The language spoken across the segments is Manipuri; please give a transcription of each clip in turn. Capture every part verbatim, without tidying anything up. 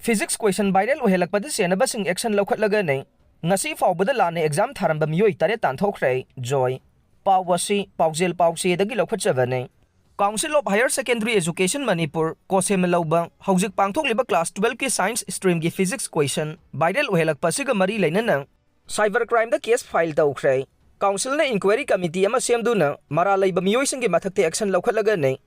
Physics question viral ꯑꯣꯏꯍꯜꯂꯛꯄꯗ ꯁꯦꯟꯅꯕꯁꯤꯡ action ꯂꯧꯈꯠꯂꯒꯅꯤ꯫ ꯉꯁꯤ ꯐꯥꯎꯕꯗ ꯂꯥꯟꯅ exam ꯊꯥꯔꯝꯕ ꯃꯤꯑꯣꯏ ꯇꯔꯦꯠ ꯇꯥꯟꯊꯣꯛꯈ꯭ꯔꯦ꯫ ꯖꯣꯏ꯫ ꯄꯥꯎ ꯑꯁꯤ ꯄꯥꯎꯖꯦꯜ ꯄꯥꯎꯆꯦꯗꯒꯤ ꯂꯧꯈꯠꯆꯕꯅꯤ꯫ Council of Higher Secondary Education Manipur, ꯀꯣꯁꯦꯝꯅ ꯂꯧꯕ ꯍꯧꯖꯤꯛ ꯄꯥꯡꯊꯣꯛꯂꯤꯕ class twelve ꯀꯤ science stream ꯒꯤ physics question viral ꯑꯣꯏꯍꯜꯂꯛꯄ ꯑꯁꯤꯒ ꯃꯔꯤ ꯂꯩꯅꯅ cyber crime ꯗ case file ꯇꯧꯈ꯭ꯔꯦ꯫ Council ꯅ inquiry committee ꯑꯃ ꯁꯦꯝꯗꯨꯅ ꯃꯔꯥꯜ ꯂꯩꯕ ꯃꯤꯑꯣꯏꯁꯤꯡꯒꯤ ꯃꯊꯛꯇ action ꯂꯧꯈꯠꯂꯒꯅꯤ꯫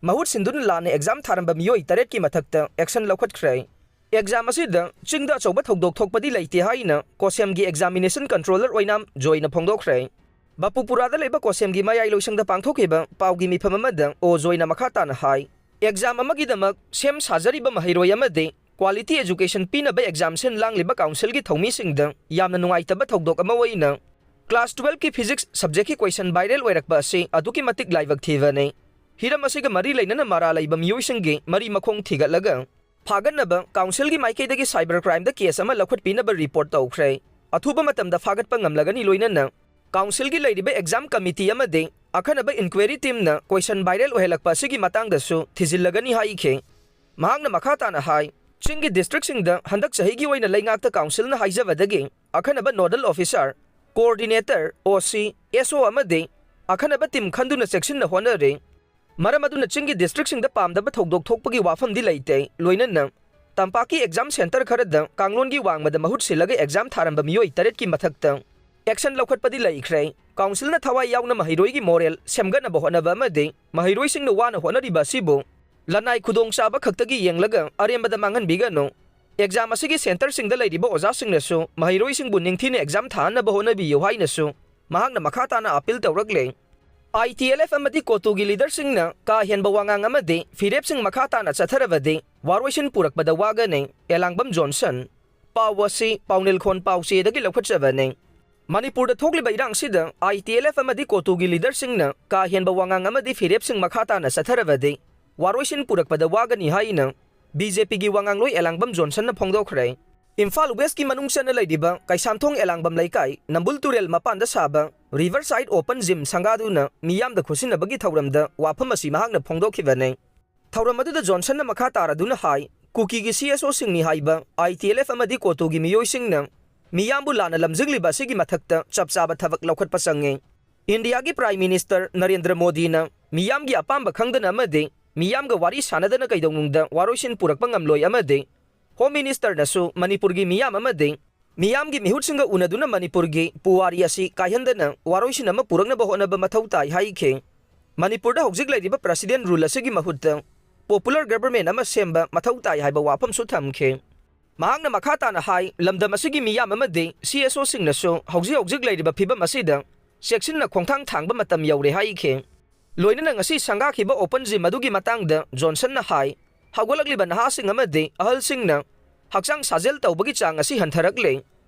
ꯃꯍꯨꯠ ꯁꯤꯟꯗꯨꯅ ꯂꯥꯟꯅ exam ꯊꯥꯔꯝꯕ ꯃꯤꯑꯣꯏ ꯇꯔꯦꯠꯀꯤ ꯃꯊꯛꯇ action ꯂꯧꯈꯠꯈ꯭ꯔꯦ꯫ Exam ꯑꯁꯤꯗ ꯆꯤꯡꯗ ꯑꯆꯧꯕ ꯊꯧꯗꯣꯛ ꯊꯣꯛꯄꯗꯤ ꯂꯩꯇꯦ ꯍꯥꯏꯅ ꯀꯣꯁꯦꯝꯒꯤ examination controller ꯑꯣꯏꯅꯥꯝ ꯖꯣꯏꯅ ꯐꯣꯡꯗꯣꯛꯈ꯭ꯔꯦ꯫ ꯕꯥꯄꯨꯄꯨꯔꯥꯗ ꯂꯩꯕ ꯀꯣꯁꯦꯝꯒꯤ ꯃꯌꯥꯏ ꯂꯣꯏꯁꯪꯗ ꯄꯥꯡꯊꯣꯛꯈꯤꯕ ꯄꯥꯎꯒꯤ ꯃꯤꯐꯝ ꯑꯃꯗ ꯑꯣ ꯖꯣꯏꯅ ꯃꯈꯥ ꯇꯥꯅ ꯍꯥꯏ, exam ꯑꯃꯒꯤꯗꯃꯛ ꯁꯦꯝ ꯁꯥꯖꯔꯤꯕ ꯃꯍꯩꯔꯣꯏ ꯑꯃꯗꯤ quality education ꯄꯤꯅꯕ exam ꯁꯤꯟ ꯂꯥꯡꯂꯤꯕ council ꯒꯤ ꯊꯧꯃꯤꯁꯤꯡꯗ ꯌꯥꯝꯅ ꯅꯨꯡꯉꯥꯏꯇꯕ ꯊꯧꯗꯣꯛ ꯑꯃ ꯑꯣꯏꯅ class twelve ꯀꯤ physics subject ꯀꯤ question viral ꯑꯣꯏꯔꯛꯄ ꯑꯁꯤ ꯑꯗꯨꯛꯀꯤ ꯃꯇꯤꯛ ꯂꯥꯏꯕꯛ ꯊꯤꯕꯅꯤ꯫ ꯍꯤꯔꯝ ꯑꯁꯤꯒ ꯃꯔꯤ ꯂꯩꯅꯅ ꯃꯔꯥꯜ ꯂꯩꯕ ꯃꯤꯑꯣꯏꯁꯤꯡꯒꯤ ꯃꯔꯤ ꯃꯈꯣꯡ ꯊꯤꯒꯠꯂꯒ ꯐꯥꯒꯠꯅꯕ council ꯒꯤ ꯃꯥꯏꯀꯩꯗꯒꯤ cyber crime ꯗ case ꯑꯃ ꯂꯧꯈꯠꯄꯤꯅꯕ report ꯇꯧꯈ꯭ꯔꯦ꯫ ꯑꯊꯨꯕ ꯃꯇꯝꯗ ꯐꯥꯒꯠꯄ ꯉꯝꯂꯒꯅꯤ꯫ ꯂꯣꯏꯅꯅ council ꯒꯤ ꯂꯩꯔꯤꯕ exam committee ꯑꯃꯗꯤ ꯑꯈꯟꯅꯕ inquiry team ꯅ question viral ꯑꯣꯏꯍꯜꯂꯛꯄ ꯑꯁꯤꯒꯤ ꯃꯇꯥꯡꯗꯁꯨ ꯊꯤꯖꯤꯜꯂꯒꯅꯤ ꯍꯥꯏꯈꯤ꯫ ꯃꯍꯥꯛꯅ ꯃꯈꯥ ꯇꯥꯅ ꯍꯥꯏ, ꯆꯤꯡꯒꯤ district ꯁꯤꯡꯗ ꯍꯟꯗꯛ ꯆꯍꯤꯒꯤ ꯑꯣꯏꯅ ꯂꯩꯉꯥꯛꯇ council ꯅ ꯍꯥꯏꯖꯕꯗꯒꯤ ꯑꯈꯟꯅꯕ nodal officer, coordinator, O C, S O ꯑꯃꯗꯤ ꯑꯈꯟꯅꯕ team ꯈꯟꯗꯨꯅ ꯆꯦꯛꯁꯤꯟꯅ ꯍꯣꯠꯅꯔꯤ꯫ ꯃꯔꯝ ꯑꯗꯨꯅ ꯆꯤꯡꯒꯤ district ꯁꯤꯡꯗ ꯄꯥꯝꯗꯕ ꯊꯧꯗꯣꯛ ꯊꯣꯛꯄꯒꯤ ꯋꯥꯐꯝꯗꯤ ꯂꯩꯇꯦ꯫ ꯂꯣꯏꯅꯅ ꯇꯝꯄꯥꯛꯀꯤ exam center ꯈꯔꯗ ꯀꯥꯡꯂꯣꯟꯒꯤ ꯋꯥꯡꯃꯗ ꯃꯍꯨꯠ ꯁꯤꯜꯂꯒ exam ꯊꯥꯔꯝꯕ ꯃꯤꯑꯣꯏ ꯇꯔꯦꯠꯀꯤ ꯃꯊꯛꯇ action ꯂꯧꯈꯠꯄꯗꯤ ꯂꯩꯈ꯭ꯔꯦ꯫ Council ꯅ ꯊꯋꯥꯏ ꯌꯥꯎꯅ ꯃꯍꯩꯔꯣꯏꯒꯤ moral ꯁꯦꯝꯒꯠꯅꯕ ꯍꯣꯠꯅꯕ ꯑꯃꯗꯤ ꯃꯍꯩꯔꯣꯏꯁꯤꯡꯅ ꯋꯥꯅ ꯍꯣꯠꯅꯔꯤꯕ ꯑꯁꯤꯕꯨ ꯂꯅꯥꯏ ꯈꯨꯗꯣꯡꯆꯥꯕ ꯈꯛꯇꯒꯤ ꯌꯦꯡꯂꯒ ꯑꯔꯦꯝꯕꯗ ꯃꯥꯡꯍꯟꯕꯤꯒꯅꯨ꯫ Exam ꯑꯁꯤꯒꯤ center ꯁꯤꯡꯗ ꯂꯩꯔꯤꯕ ꯑꯣꯖꯥꯁꯤꯡꯅꯁꯨ ꯃꯍꯩꯔꯣꯏꯁꯤꯡꯕꯨ ꯅꯤꯡꯊꯤꯅ exam ꯊꯥꯍꯟꯅꯕ ꯍꯣꯠꯅꯕꯤꯌꯨ ꯍꯥꯏꯅꯁꯨ ꯃꯍꯥꯛꯅ ꯃꯈꯥ ꯇꯥꯅ appeal ꯇꯧꯔꯛꯂꯦ꯫ I T L F ꯑꯃꯗꯤ COTU ꯒꯤ leader ꯁꯤꯡꯅ ꯀꯥ ꯍꯦꯟꯕ ꯋꯥꯉꯥꯡ ꯑꯃꯗꯤ ꯐꯤꯔꯦꯞꯁꯤꯡ ꯃꯈꯥ ꯇꯥꯅ ꯆꯠꯊꯔꯕꯗꯤ ꯋꯥꯔꯣꯏꯁꯤꯟ ꯄꯨꯔꯛꯄꯗ ꯋꯥꯒꯅꯤ꯫ ꯑꯦꯂꯥꯡꯕꯝ ꯖꯣꯟꯁꯟ꯫ ꯄꯥꯎ ꯑꯁꯤ ꯄꯥꯎꯅꯤꯜꯈꯣꯟ ꯄꯥꯎꯆꯦꯗꯒꯤ ꯂꯧꯈꯠꯆꯕꯅꯤ꯫ ꯃꯅꯤꯄꯨꯔꯗ ꯊꯣꯛꯂꯤꯕ ꯏꯔꯥꯡꯁꯤꯗ I T L F ꯑꯃꯗꯤ COTU ꯒꯤ leader ꯁꯤꯡꯅ ꯀꯥ ꯍꯦꯟꯕ ꯋꯥꯉꯥꯡ ꯑꯃꯗꯤ ꯐꯤꯔꯦꯞꯁꯤꯡ ꯃꯈꯥ ꯇꯥꯅ ꯆꯠꯊꯔꯕꯗꯤ ꯋꯥꯔꯣꯏꯁꯤꯟ ꯄꯨꯔꯛꯄꯗ ꯋꯥꯒꯅꯤ ꯍꯥꯏꯅ B J P ꯒꯤ ꯋꯥꯉꯥꯡꯂꯣꯏ ꯑꯦꯂꯥꯡꯕꯝ ꯖꯣꯟꯁꯟꯅ ꯐꯣꯡꯗꯣꯛꯈ꯭ꯔꯦ꯫ ꯏꯝꯐꯥꯜ West ꯀꯤ ꯃꯅꯨꯡ ꯆꯟꯅ ꯂꯩꯔꯤꯕ ꯀꯩꯁꯥꯝꯊꯣꯡ ꯑꯦꯂꯥꯡꯕꯝ ꯂꯩꯀꯥꯏ ꯅꯝꯕꯨꯜ ꯇꯨꯔꯦꯜ ꯃꯄꯥꯟꯗ ꯁꯥꯕ Riverside Open Gym ꯁꯪꯒꯥꯗꯨꯅ ꯃꯤꯌꯥꯝꯗ ꯈꯨꯠꯁꯤꯟꯅꯕꯒꯤ ꯊꯧꯔꯝꯗ ꯋꯥꯐꯝ ꯑꯁꯤ ꯃꯍꯥꯛꯅ ꯐꯣꯡꯗꯣꯛꯈꯤꯕꯅꯤ꯫ ꯊꯧꯔꯝ ꯑꯗꯨꯗ ꯖꯣꯟꯁꯟꯅ ꯃꯈꯥ ꯇꯥꯔꯗꯨꯅ ꯍꯥꯏ, ꯀꯨꯀꯤꯒꯤ ꯁꯤ ꯑꯦꯁ ꯑꯣꯁꯤꯡꯅꯤ ꯍꯥꯏꯕ ꯑꯥꯏ ꯇꯤ ꯑꯦꯜ ꯑꯦꯐ ꯑꯃꯗꯤ ꯀꯣꯇꯨꯒꯤ ꯃꯤꯑꯣꯏꯁꯤꯡꯅ ꯃꯤꯌꯥꯝꯕꯨ ꯂꯥꯟꯅ ꯂꯝꯖꯤꯡꯂꯤꯕ ꯑꯁꯤꯒꯤ ꯃꯊꯛꯇ ꯆꯞ ꯆꯥꯕ ꯊꯕꯛ ꯂꯧꯈꯠꯄ ꯆꯪꯉꯤ꯫ ꯏꯟꯗꯤꯌꯥꯒꯤ ꯄ꯭ꯔꯥꯏꯝ ꯃꯤꯅꯤꯁꯇꯔ ꯅꯔꯦꯟꯗ꯭ꯔ ꯃꯣꯗꯤꯅ ꯃꯤꯌꯥꯝꯒꯤ ꯑꯄꯥꯝꯕ ꯈꯪꯗꯅ ꯑꯃꯗꯤ ꯃꯤꯌꯥꯝꯒ ꯋꯥꯔꯤ ꯁꯥꯟꯅꯗꯅ ꯀꯩꯗꯧꯅꯨꯡꯗ ꯋꯥꯔꯣꯏꯁꯤꯟ ꯄꯨꯔꯛꯄ ꯉꯝꯂꯣꯏ ꯑꯃꯗꯤ ꯍꯣꯝ ꯃꯤꯅꯤꯁꯇꯔꯅꯁꯨ ꯃꯅꯤꯄꯨꯔꯒꯤ ꯃꯤꯌꯥꯝ ꯑꯃꯗꯤ ꯃꯤꯌꯥꯝꯒꯤ ꯃꯤꯍꯨꯠꯁꯤꯡꯒ ꯎꯅꯗꯨꯅ ꯃꯅꯤꯄꯨꯔꯒꯤ ꯄꯨꯋꯥꯔꯤ ꯑꯁꯤ ꯀꯥꯏꯍꯟꯗꯅ ꯋꯥꯔꯣꯏꯁꯤꯟ ꯑꯃ ꯄꯨꯔꯛꯅꯕ ꯍꯣꯠꯅꯕ ꯃꯊꯧ ꯇꯥꯏ ꯍꯥꯏꯈꯤ꯫ ꯃꯅꯤꯄꯨꯔꯗ ꯍꯧꯖꯤꯛ ꯂꯩꯔꯤꯕ ꯄ꯭ꯔꯁꯤꯗꯦꯟ ꯔꯨꯜ ꯑꯁꯤꯒꯤ ꯃꯍꯨꯠꯇ ꯄꯣꯄꯨꯂꯔ ꯒꯕꯔꯃꯦꯟ ꯑꯃ ꯁꯦꯝꯕ ꯃꯊꯧ ꯇꯥꯏ ꯍꯥꯏꯕ ꯋꯥꯐꯝꯁꯨ ꯊꯝꯈꯤ꯫ ꯃꯍꯥꯛꯅ ꯃꯈꯥ ꯇꯥꯅ ꯍꯥꯏ, ꯂꯝꯗꯝ ꯑꯁꯤꯒꯤ ꯃꯤꯌꯥꯝ ꯑꯃꯗꯤ ꯁꯤ ꯑꯦꯁ ꯑꯣꯁꯤꯡꯅꯁꯨ ꯍꯧꯖꯤꯛ ꯍꯧꯖꯤꯛ ꯂꯩꯔꯤꯕ ꯐꯤꯕꯝ ꯑꯁꯤꯗ ꯆꯦꯛꯁꯤꯟꯅ ꯈꯣꯡꯊꯥꯡ ꯊꯥꯡꯕ ꯃꯇꯝ ꯌꯧꯔꯦ ꯍꯥꯏꯈꯤ꯫ ꯂꯣꯏꯅꯅ ꯉꯁꯤ ꯁꯪꯒꯥꯈꯤꯕ ꯑꯣꯄꯟ ꯖꯤꯝ ꯑꯗꯨꯒꯤ ꯃꯇꯥꯡꯗ ꯖꯣꯟꯁꯟꯅ ꯍꯥꯏ, ꯍꯧꯒꯠꯂꯛꯂꯤꯕ ꯅꯍꯥꯁꯤꯡ ꯑꯃꯗꯤ ꯑꯍꯜꯁꯤꯡꯅ ꯍꯛꯆꯥꯡ ꯁꯥꯖꯦꯜ ꯇꯧꯕꯒꯤ ꯆꯥꯡ ꯑꯁꯤ ꯍꯟꯊꯔꯛꯂꯦ꯫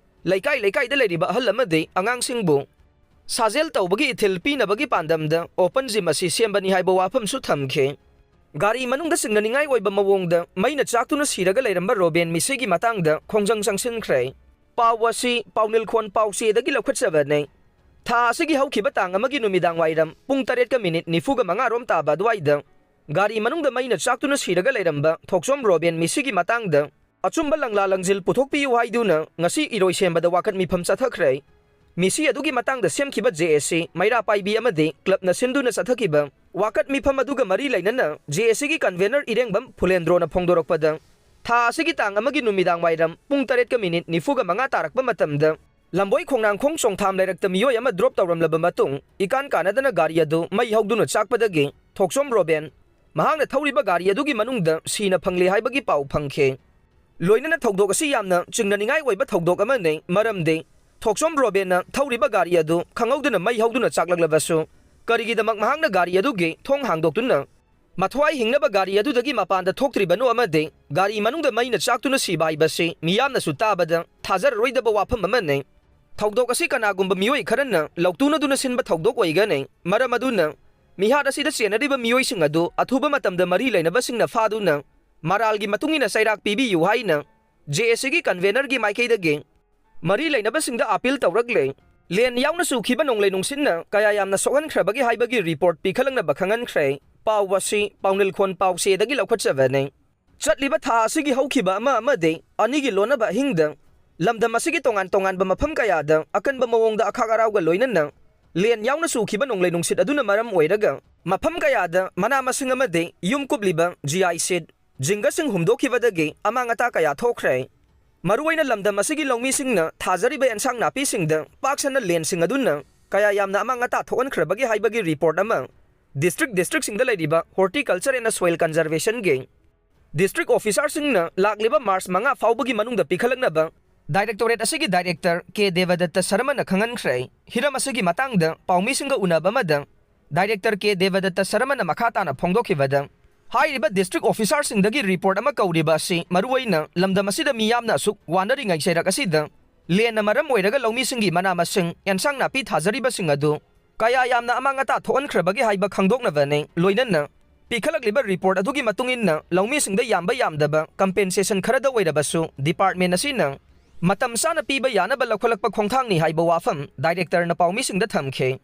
ꯂꯩꯀꯥꯏ ꯂꯩꯀꯥꯏꯗ ꯂꯩꯔꯤꯕ ꯑꯍꯜ ꯑꯃꯗꯤ ꯑꯉꯥꯡꯁꯤꯡꯕꯨ ꯁꯥꯖꯦꯜ ꯇꯧꯕꯒꯤ ꯏꯊꯤꯜ ꯄꯤꯅꯕꯒꯤ ꯄꯥꯟꯗꯝꯗ ꯑꯣꯄꯟ ꯖꯤꯝ ꯑꯁꯤ ꯁꯦꯝꯕꯅꯤ ꯍꯥꯏꯕ ꯋꯥꯐꯝꯁꯨ ꯊꯝꯈꯤ꯫ ꯒꯥꯔꯤ ꯃꯅꯨꯡꯗ ꯆꯤꯡꯅꯅꯤꯡꯉꯥꯏ ꯑꯣꯏꯕ ꯃꯑꯣꯡꯗ ꯃꯩꯅ ꯆꯥꯛꯇꯨꯅ ꯁꯤꯔꯒ ꯂꯩꯔꯝꯕ ꯔꯣꯕꯦꯟ ꯃꯤꯁꯤꯒꯤ ꯃꯇꯥꯡꯗ ꯈꯣꯡꯖꯪ ꯆꯪꯁꯤꯟꯈ꯭ꯔꯦ꯫ ꯄꯥꯎ ꯑꯁꯤ ꯄꯥꯎꯅꯤꯜꯈꯣꯟ ꯄꯥꯎꯆꯦꯗꯒꯤ ꯂꯧꯈꯠꯆꯕꯅꯤ꯫ ꯊꯥ ꯑꯁꯤꯒꯤ ꯍꯧꯈꯤꯕ ꯇꯥꯡ ꯑꯃꯒꯤ ꯅꯨꯃꯤꯗꯥꯡ ꯋꯥꯏꯔꯝ ꯄꯨꯡ ꯇꯔꯦꯠꯀ ꯃꯤꯅꯤꯠ ꯅꯤꯐꯨꯒ ꯃꯉꯥ ꯔꯣꯝ ꯇꯥꯕ ꯑꯗꯨꯋꯥꯏꯗ ꯒꯥꯔꯤ ꯃꯅꯨꯡꯗ ꯃꯩꯅ ꯆꯥꯛꯇꯨꯅ ꯁꯤꯔꯒ ꯂꯩꯔꯝꯕ ꯊꯣꯛꯆꯣꯝ ꯔꯣꯕꯦꯟ ꯃꯤꯁꯤꯒꯤ ꯃꯇꯥꯡꯗ ꯑꯆꯨꯝꯕ ꯂꯪꯂꯥ ꯂꯪꯖꯤꯜ ꯄꯨꯊꯣꯛꯄꯤꯌꯨ ꯍꯥꯏꯗꯨꯅ ꯉꯁꯤ ꯏꯔꯣꯏ ꯁꯦꯝꯕꯗ ꯋꯥꯀꯠ ꯃꯤꯐꯝ ꯆꯠꯊꯈ꯭ꯔꯦ꯫ ꯃꯤꯁꯤ ꯑꯗꯨꯒꯤ ꯃꯇꯥꯡꯗ ꯁꯦꯝꯈꯤꯕ ꯖꯦ ꯑꯦ ꯁꯤ, ꯃꯩꯔꯥ ꯄꯥꯏꯕꯤ ꯑꯃꯗꯤ ꯀ꯭ꯂꯕꯅ ꯁꯤꯟꯗꯨꯅ ꯆꯠꯊꯈꯤꯕ ꯋꯥꯀꯠ ꯃꯤꯐꯝ ꯑꯗꯨꯒ ꯃꯔꯤ ꯂꯩꯅꯅ ꯖꯦ ꯑꯦ ꯁꯤꯒꯤ ꯀꯟꯚꯦꯅꯔ ꯏꯔꯦꯡꯕꯝ ꯐꯨꯂꯦꯟꯗ꯭ꯔꯣꯅ ꯐꯣꯡꯗꯣꯔꯛꯄꯗ, ꯊꯥ ꯑꯁꯤꯒꯤ ꯇꯥꯡ ꯑꯃꯒꯤ ꯅꯨꯃꯤꯗꯥꯡ ꯋꯥꯏꯔꯝ ꯄꯨꯡ ꯇꯔꯦꯠꯀ ꯃꯤꯅꯤꯠ ꯅꯤꯐꯨꯒ ꯃꯉꯥ ꯇꯥꯔꯛꯄ ꯃꯇꯝꯗ ꯂꯝꯕꯣꯏ ꯈꯣꯡꯅꯥꯡꯈꯣꯡ ꯆꯣꯡꯊꯥꯝ ꯂꯩꯔꯛꯇ ꯃꯤꯑꯣꯏ ꯑꯃ ꯗ꯭ꯔꯣꯞ ꯇꯧꯔꯝꯂꯕ ꯃꯇꯨꯡ, ꯏꯀꯥꯟ ꯀꯥꯟꯅꯗꯅ ꯒꯥꯔꯤ ꯑꯗꯨ ꯃꯩ ꯍꯧꯗꯨꯅ ꯆꯥꯛꯄꯗꯒꯤ ꯊꯣꯛꯆꯣꯝ ꯔꯣꯕꯦꯟ ꯃꯍꯥꯛꯅ ꯊꯧꯔꯤꯕ ꯒꯥꯔꯤ ꯑꯗꯨꯒꯤ ꯃꯅꯨꯡꯗ ꯁꯤꯅ ꯐꯪꯂꯦ ꯍꯥꯏꯕꯒꯤ ꯄꯥꯎ ꯐꯪꯈꯤ꯫ ꯂꯣꯏꯅꯅ ꯊꯧꯗꯣꯛ ꯑꯁꯤ ꯌꯥꯝꯅ ꯆꯤꯡꯅꯅꯤꯡꯉꯥꯏ ꯑꯣꯏꯕ ꯊꯧꯗꯣꯛ ꯑꯃꯅꯤ, ꯃꯔꯝꯗꯤ ꯊꯣꯛꯆꯣꯝ ꯔꯣꯕꯦꯟꯅ ꯊꯧꯔꯤꯕ ꯒꯥꯔꯤ ꯑꯗꯨ ꯈꯪꯍꯧꯗꯅ ꯃꯩ ꯍꯧꯗꯨꯅ ꯆꯥꯛꯂꯛꯂꯕꯁꯨ, ꯀꯔꯤꯒꯤꯗꯃꯛ ꯃꯍꯥꯛꯅ ꯒꯥꯔꯤ ꯑꯗꯨꯒꯤ ꯊꯣꯡ ꯍꯥꯡꯗꯣꯛꯇꯨꯅ ꯃꯊ꯭ꯋꯥꯏ ꯍꯤꯡꯅꯕ ꯒꯥꯔꯤ ꯑꯗꯨꯗꯒꯤ ꯃꯄꯥꯟꯗ ꯊꯣꯛꯇ꯭ꯔꯤꯕꯅꯣ ꯑꯃꯗꯤ ꯒꯥꯔꯤ ꯃꯅꯨꯡꯗ ꯃꯩꯅ ꯆꯥꯛꯇꯨꯅ ꯁꯤꯕ ꯍꯥꯏꯕꯁꯤ ꯃꯤꯌꯥꯝꯅꯁꯨ ꯇꯥꯕꯗ ꯊꯥꯖꯔꯔꯣꯏꯗꯕ ꯋꯥꯐꯝ ꯑꯃꯅꯤ꯫ ꯊꯧꯗꯣꯛ ꯑꯁꯤ ꯀꯅꯥꯒꯨꯝꯕ ꯃꯤꯑꯣꯏ ꯈꯔꯅ ꯂꯧꯇꯨꯅꯗꯨꯅ ꯁꯤꯟꯕ ꯊꯧꯗꯣꯛ ꯑꯣꯏꯒꯅꯤ꯫ ꯃꯔꯝ ꯑꯗꯨꯅ ꯃꯤꯍꯥꯠ ꯑꯁꯤꯗ ꯆꯦꯟꯅꯔꯤꯕ ꯃꯤꯑꯣꯏꯁꯤꯡ ꯑꯗꯨ ꯑꯊꯨꯕ ꯃꯇꯝꯗ ꯃꯔꯤ ꯂꯩꯅꯕꯁꯤꯡꯅ ꯐꯥꯗꯨꯅ ꯃꯔꯥꯜꯒꯤ ꯃꯇꯨꯡ ꯏꯟꯅ ꯆꯩꯔꯥꯛ ꯄꯤꯕꯤꯌꯨ ꯍꯥꯏꯅ ꯖꯦ ꯑꯦ ꯁꯤꯒꯤ ꯀꯟꯚꯦꯅꯔꯒꯤ ꯃꯥꯏꯀꯩꯗꯒꯤ ꯃꯔꯤ ꯂꯩꯅꯕꯁꯤꯡꯗ ꯑꯥꯄꯤꯜ ꯇꯧꯔꯛꯂꯦ꯫ ꯂꯦꯟ ꯌꯥꯎꯅ ꯆꯨꯈꯤꯕ ꯅꯣꯡꯂꯩ ꯅꯨꯡꯁꯤꯠꯅ ꯀꯌꯥ ꯌꯥꯝꯅ ꯁꯣꯛꯍꯟꯈ꯭ꯔꯕꯒꯦ ꯍꯥꯏꯕꯒꯤ ꯔꯤꯄꯣꯔꯠ ꯄꯤꯈꯠꯂꯛꯅꯕ ꯈꯪꯍꯟꯈ꯭ꯔꯦ꯫ ꯄꯥꯎ ꯑꯁꯤ ꯄꯥꯎꯅꯤꯜꯈꯣꯟ ꯄꯥꯎꯆꯦꯗꯒꯤ ꯂꯧꯈꯠꯆꯕꯅꯤ꯫ ꯆꯠꯂꯤꯕ ꯊꯥ ꯑꯁꯤꯒꯤ ꯍꯧꯈꯤꯕ ꯑꯃ ꯑꯃꯗꯤ ꯑꯅꯤꯒꯤ ꯂꯣꯟꯅꯕ ꯑꯍꯤꯡꯗ ꯂꯝꯗꯝ ꯑꯁꯤꯒꯤ ꯇꯣꯉꯥꯟ ꯇꯣꯉꯥꯟꯕ ꯃꯐꯝ ꯀꯌꯥꯗ ꯑꯀꯟꯕ ꯃꯑꯣꯡꯗ ꯑꯈꯥꯛ ꯑꯔꯥꯎꯒ ꯂꯣꯏꯅꯅ ꯂꯦꯟ ꯌꯥꯎꯅ ꯆꯨꯈꯤꯕ ꯅꯣꯡꯂꯩ ꯅꯨꯡꯁꯤꯠ ꯑꯗꯨꯅ ꯃꯔꯝ ꯑꯣꯏꯔꯒ ꯃꯐꯝ ꯀꯌꯥꯗ ꯃꯅꯥ ꯃꯁꯤꯡ ꯑꯃꯗꯤ ꯌꯨꯝ ꯀꯨꯞꯂꯤꯕ ꯖꯤꯌꯥꯏ ꯁꯤꯠ, ꯖꯤꯡꯒꯁꯤꯡ ꯍꯨꯝꯗꯣꯛꯈꯤꯕꯗꯒꯤ ꯑꯃꯥꯡ ꯑꯇꯥ ꯀꯌꯥ ꯊꯣꯛꯈ꯭ꯔꯦ꯫ ꯃꯔꯨꯑꯣꯏꯅ ꯂꯝꯗꯝ ꯑꯁꯤꯒꯤ ꯂꯧꯃꯤꯁꯤꯡꯅ ꯊꯥꯖꯔꯤꯕ ꯑꯦꯟꯁꯥꯡ ꯅꯥꯄꯤꯁꯤꯡꯗ ꯄꯥꯛ ꯁꯟꯅ ꯂꯦꯟꯁꯤꯡ ꯑꯗꯨꯅ ꯀꯌꯥ ꯌꯥꯝꯅ ꯑꯃꯥꯡ ꯑꯇꯥ ꯊꯣꯛꯍꯟꯈ꯭ꯔꯕꯒꯦ ꯍꯥꯏꯕꯒꯤ ꯔꯤꯄꯣꯔꯠ ꯑꯃ district districtꯁꯤꯡꯗ ꯂꯩꯔꯤꯕ Horticulture and Soil Conservationꯒꯤ district officerꯁꯤꯡꯅ ꯂꯥꯛꯂꯤꯕ ꯃꯥꯔꯆ ꯃꯉꯥ ꯐꯥꯎꯕꯒꯤ ꯃꯅꯨꯡꯗ ꯄꯤꯈꯠꯂꯛꯅꯕ directorate ꯑꯁꯤꯒꯤ director ꯀꯦ ꯗꯦꯕꯗꯠꯇ ꯁꯔꯃꯅ ꯈꯪꯍꯟꯈ꯭ꯔꯦ꯫ ꯍꯤꯔꯝ ꯑꯁꯤꯒꯤ ꯃꯇꯥꯡꯗ ꯄꯥꯎꯃꯤꯁꯤꯡꯒ ꯎꯅꯕ ꯑꯃꯗ director ꯀꯦ ꯗꯦꯕꯗꯠꯇ ꯁꯔꯃꯅ ꯃꯈꯥ ꯇꯥꯅ ꯐꯣꯡꯗꯣꯛꯈꯤꯕꯗ, ꯍꯥꯏꯔꯤꯕ district officerꯁꯤꯡꯗꯒꯤ ꯔꯤꯄꯣꯔꯠ ꯑꯃ ꯀꯧꯔꯤꯕ ꯑꯁꯤ ꯃꯔꯨꯑꯣꯏꯅ ꯂꯝꯗꯝ ꯑꯁꯤꯗ ꯃꯤꯌꯥꯝꯅ ꯑꯁꯨꯛ ꯋꯥꯅꯔꯤꯉꯩ ꯆꯩꯔꯛ ꯑꯁꯤꯗ ꯂꯦꯟꯅ ꯃꯔꯝ ꯑꯣꯏꯔꯒ ꯂꯧꯃꯤꯁꯤꯡꯒꯤ ꯃꯅꯥ ꯃꯁꯤꯡ, ꯑꯦꯟꯁꯥꯡ ꯅꯥꯄꯤ ꯊꯥꯖꯔꯤꯕꯁꯤꯡ ꯑꯗꯨ ꯀꯌꯥ ꯌꯥꯝꯅ ꯑꯃꯥꯡ ꯑꯇꯥ ꯊꯣꯛꯍꯟꯈ꯭ꯔꯕꯒꯦ ꯍꯥꯏꯕ ꯈꯪꯗꯣꯛꯅꯕꯅꯤ꯫ ꯂꯣꯏꯅꯅ ꯄꯤꯈꯠꯂꯛꯂꯤꯕ ꯔꯤꯄꯣꯔꯠ ꯑꯗꯨꯒꯤ ꯃꯇꯨꯡ ꯏꯟꯅ ꯂꯧꯃꯤꯁꯤꯡꯗ ꯌꯥꯝꯕ ꯌꯥꯝꯗꯕ compensation ꯈꯔꯗ ꯑꯣꯏꯔꯕꯁꯨ department ꯑꯁꯤꯅ ꯃꯇꯝ ꯆꯥꯅ ꯄꯤꯕ ꯌꯥꯅꯕ ꯂꯧꯈꯠꯂꯛꯄ ꯈꯣꯡꯊꯥꯡꯅꯤ ꯍꯥꯏꯕ ꯋꯥꯐꯝ directorꯅ ꯄꯥꯎꯃꯤꯁꯤꯡꯗ ꯊꯝꯈꯤ꯫